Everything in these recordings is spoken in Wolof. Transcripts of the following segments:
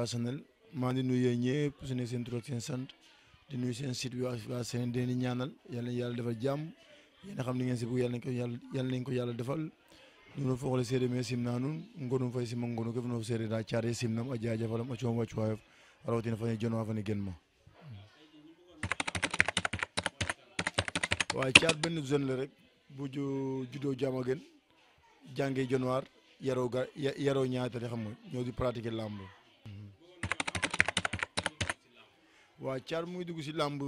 Africa Channel maa ngi nuyu ñëpp su ne seen tur ak seen sant di nuyu seen site bi waa Africa Channel di ñaanal yàlla defal jàmm yéen a xam ni ngeen si bëgg yàlla nañ ko yàlla defal nuno fogole seede me simna nun ngonum fay sima ngonu ke no seede da caare simnam a jaajafalam a coom wàccu waayef rawatina fane jonwa fane gen ma waaye caat benn jeune la rek bu juddoo Diamaguène jàngee Dionewar yaroo ñaatale xam nga ñoo di pratiquer làmb waaw caat muy dugg si làmb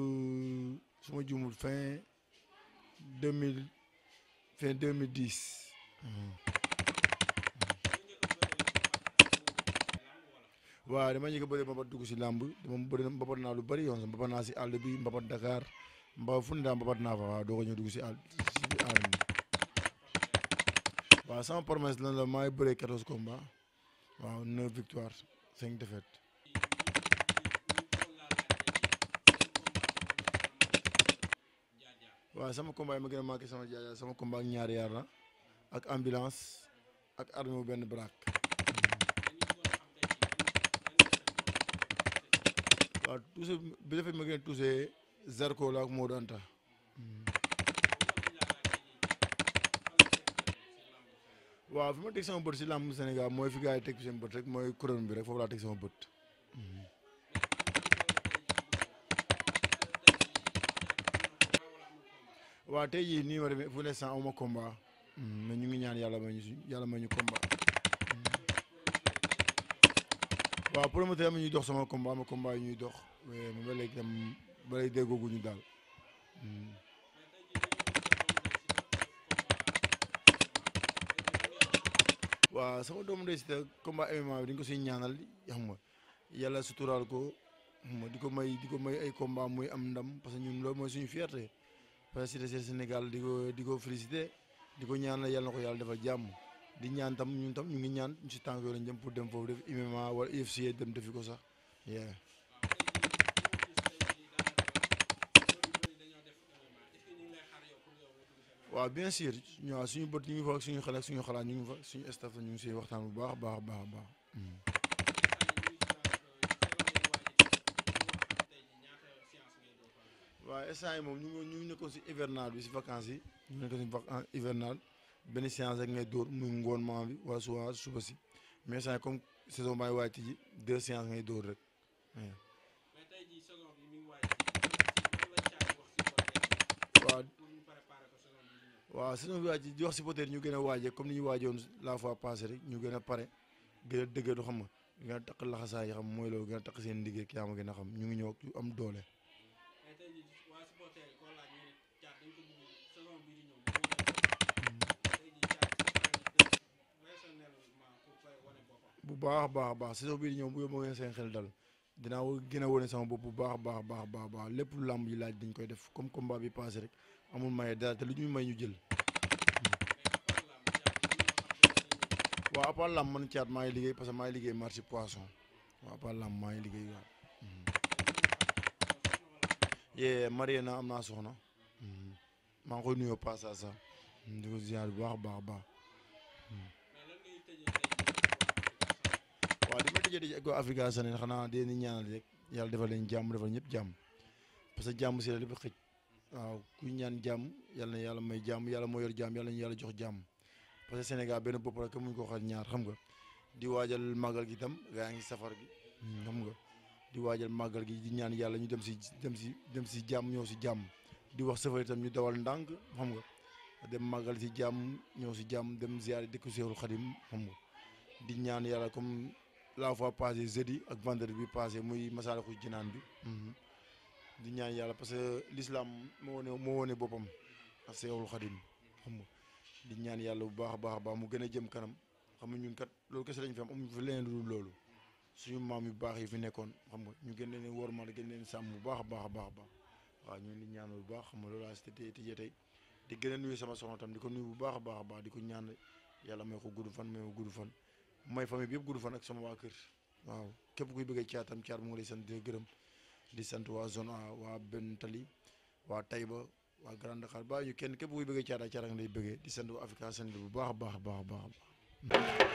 suma juumul fin 2010 waaw dama ñu ko bëri mbapat dugg si làmb dama bëri mbapat naa lu bëri yoon sax mbapat naa si àll bi mbapat Dakar fu ne daal mbapat naa fa waaw doo ko ñëw dugg si àll bi waaw sama promesse lan la maay bëree 14 combats waaw 9 victoires 5 défaites waaw sama combat yi ma gën a marqué sama jaaja sama combat ak ñaari yaar la ak ambulance ak armée bu benn braak waaw tuuse bi defee ma gën a tuuse Zarko la ak Modou Anta waaw fi ma teg sama bët si làmb Sénégal mooy fi gars yi teg seen bët rek mooy couronne bi rek foofu laa teg sama bët waaw tey jii nii ma demee pour l'instant awma combat mais ñu ngi ñaan yàlla may ñu combat waaw promoteur am ñuy dox sama combat ama combat yi ñuy dox mais ba léegi tam ba léegi déggooguñu daal waaw sama doomu ndey si te combat MMA bi dañ ko siy ñaanal xam nga yàlla suturaal ko xam nga di ko may ay combat muy am ndam parce que ñun loolu mooy suñu fierté parce que Cité Sénégal di ko félicité di ko ñaanal yàlla na ko yàlla defal jàmm di ñaan tam ñun tam ñu ngi ñaan ñu si tànk yooyu lañ jëm pour dem foofu def MMA wala UFC dem defi ko sax waaw bien sûr waaw suñu bët ñu ngi fa ak suñu xel ak suñu xalaat ñu ngi fa suñu staff ñu ngi siy waxtaan bu baax a baax a baax a baax waaw instant yi moom ñu ngi nekkoon si hivernal bi si vacances yi ñu nekkoon si vacances hivernal benn séance rek ngay dóor muy ngoon maa bi wala suba si mais instant yi comme saison baa ngi waaj tijji 2 séances ngay dóor rek waaw saison bi waaj di wax supporter ñu gën a waajee comme ni ñu waajoon la fois passée rek ñu gën a pare gën a dëggatu xam nga gën a takk laxasaay yi xam mooy loolu gën a takk seen liggéey yaa ma gën a xam ñu ngi ñëw am doole bu baax a baax saison bii di ñëw bu yóbboo ngeen seen xel dal dinaa gën a wane sama bopp bu baax a baax lépp lu làmb yi laaj dañ koy def comme combat bi passé rek amul maye dara te lu ñu may ñu jël waaw à part làmb man caat maa ngi liggéey parce que maa ngi liggéey marché poisson waaw à part làmb maa ngi liggéey waaw yee marié na am naa soxna maa ngi koy nuyoo passage sax di ko ziar bu baax a baax waaw di ma tëjee ak Africa Channel xanaa di leen ñaanal rek yàlla defal leen jàmm defal ñëpp jàmm parce que jàmm si la lépp xëj waaw kuy ñaan jàmm yàlla na yàlla may jàmm yàlla moo yor jàmm yàlla ñu yàlla jox jàmm parce que Sénégal benn bopp rek muñ ko xar ñaar xam nga di waajal màggal gi tam gaa ngi safar gi xam nga di waajal màggal gi di ñaan yàlla ñu dem si jàmm ñëw si jàmm di wax safar itam ñu dawal ndànk xam nga dem màggal si jàmm ñëw si jàmm dem ziyaare dëkku Seexul Xadim xam nga di ñaan yàlla comme la fois passé jeudi ak vendredi bi passé muy Masaalikul Jinaan bi di ñaan yàlla parce que l'islam moo wone boppam ak Seexul Xadim xam nga di ñaan yàlla bu baax a baax mu gën a jëm kanam xam nga ñun kat loolu kese lañ fi am amuñu fi leneen lu dul loolu suñu maam yu baax yi fi nekkoon xam nga ñu gën leen wormal gën leen sàmm bu baax a baax waaw ñu di ñaan bu baax xam nga loolu laa si tëjee tey di gën a nuyu sama soxna tam di ko nuyu bu baax a baax di ko ñaan yàlla may ko gudd fan may ko gudd fan may famille bi yëpp gudd fan ak sama waa kër waaw képp kuy bëggee caatam caat mu ngi lay sant di gërëm di sant waa zone A waa Ben Tali waa Taïba waa Grand Dakar bàyyi ñu kenn képp kuy bëggee caata caata nga lay bëggee di sant waa Africa Channel bu baax a baax